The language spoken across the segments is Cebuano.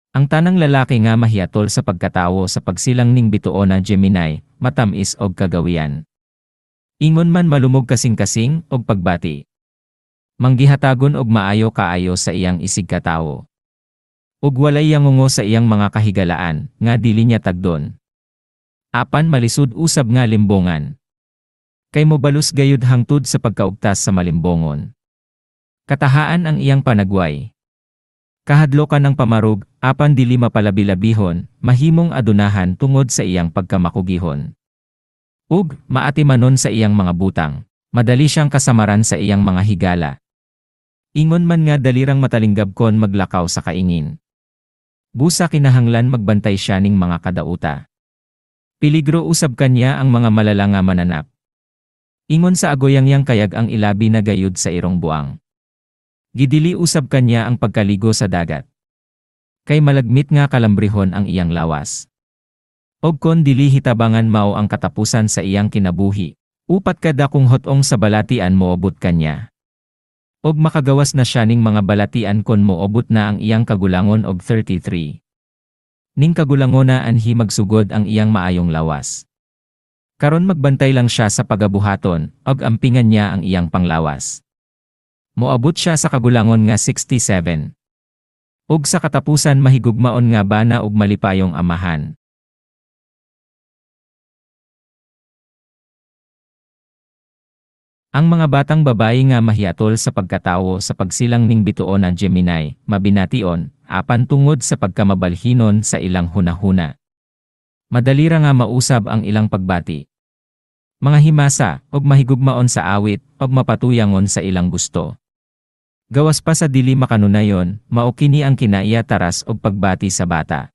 Ang tanang lalaki nga mahiatol sa pagkatawo sa pagsilang ning bituona Gemini, matamis og kagawian. Ingon man malumog kasing-kasing og pagbati. Manggihatagon og maayo kaayo sa iyang isigkatawo. Ug walay yangungo sa iyang mga kahigalaan nga dili niya tagdon. Apan malisud usab nga limbongan. Kay mobalus gayud hangtod sa pagkaugtas sa malimbongon. Katahaan ang iyang panagway. Kahadlokan ang pamarog, apan dili mapalabilabihon, mahimong adunahan tungod sa iyang pagkamakugihon. Ug, maatimanon sa iyang mga butang. Madali siyang kasamaran sa iyang mga higala. Ingon man nga dalirang matalingab kon maglakaw sa kaingin. Busa kinahanglan magbantay siya ning mga kadauta. Peligro usab kanya ang mga malala nga mananap. Ingon sa agoyangyang kayag ang ilabi na gayud sa irong buang. Gidili usab kanya ang pagkaligo sa dagat. Kay malagmit nga kalambrihon ang iyang lawas. Og kon dili hitabangan mao ang katapusan sa iyang kinabuhi. Upat ka dakong hot-ong sa balatian moobot kanya. Og makagawas na siya ning mga balatian kon moobot na ang iyang kagulangon og 33. Ning kagulangona anhi magsugod ang iyang maayong lawas. Karon magbantay lang siya sa pagabuhaton, og ampingan niya ang iyang panglawas. Moabot siya sa kagulangon nga 67. Ug sa katapusan mahigugmaon nga bana ug malipayong amahan. Ang mga batang babayi nga mahiatol sa pagkatawo sa pagsilang ning bituon ang Gemini, mabination, apan tungod sa pagkamabalhinon sa ilang hunahuna. Madali ra nga mausab ang ilang pagbati. Mga himasa, og mahigugmaon sa awit, og mapatuyangon sa ilang gusto. Gawas pa sa dili makanunayon, mao kini ang kinaiya taras og pagbati sa bata.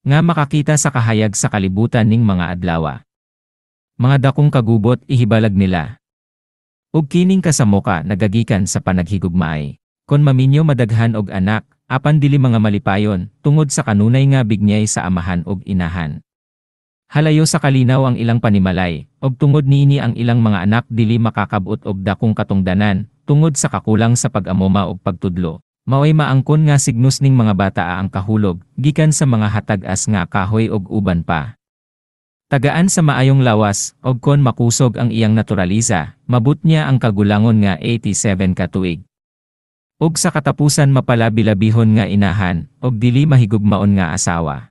Nga makakita sa kahayag sa kalibutan ning mga adlawa. Mga dakong kagubot ihibalag nila. Ug kining kasamoka nagagikan sa panaghigugmaay. Kon maminyo madaghan og anak, apan dili mga malipayon, tungod sa kanunay nga bignyay sa amahan og inahan. Halayo sa kalinaw ang ilang panimalay, og tungod niini ang ilang mga anak dili makakabot og dakong katungdanan, tungod sa kakulang sa pag-amoma og pagtudlo. Maoy maangkon nga signus ning mga bata ang kahulog, gikan sa mga hatag-as nga kahoy og uban pa. Tagaan sa maayong lawas, og kon makusog ang iyang naturalisa, mabot niya ang kagulangon nga 87 ka tuig. Og sa katapusan mapalabilabihon nga inahan, og dili mahigugmaon nga asawa.